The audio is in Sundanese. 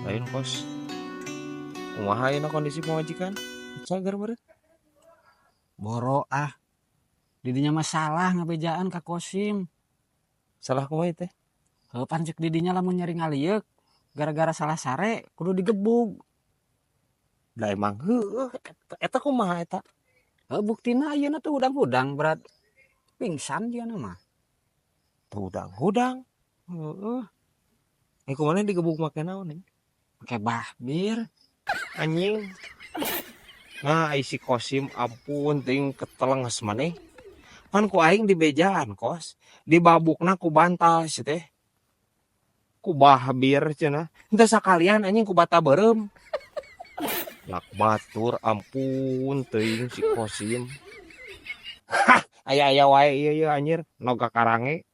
Lain, Kos. Kumaha ayeuna kondisi pamajikan? Cager meureun? Boro ah. Didinya mah salah ngabejaan ka Kosim. Salah kumaha teh? Heuh, pan cek didinya lamun nyeri ngalieuk gara-gara salah sare kudu digebug. Lah, emang heueuh eta, eta kumaha eta? Heuh, buktina ayeuna tuh hudang-hudang, berat pingsan dia mah. Hudang-hudang. Heeh. Eh, kumaha digebuk make naon nih? Make bahbir. Anjing. Nah, ai si Kosim, ampun ting, ketelenges maneh. Pan ku aing dibejaan, Kos. Dibabukna ku bantal si teh. Ku bahbir cenah. Henteu sakalian, anjing, ku bata beureum. Lak batur, ampun teuing si Kosim. Hah, aya-aya wae ieu ieu, anjir, noga karange.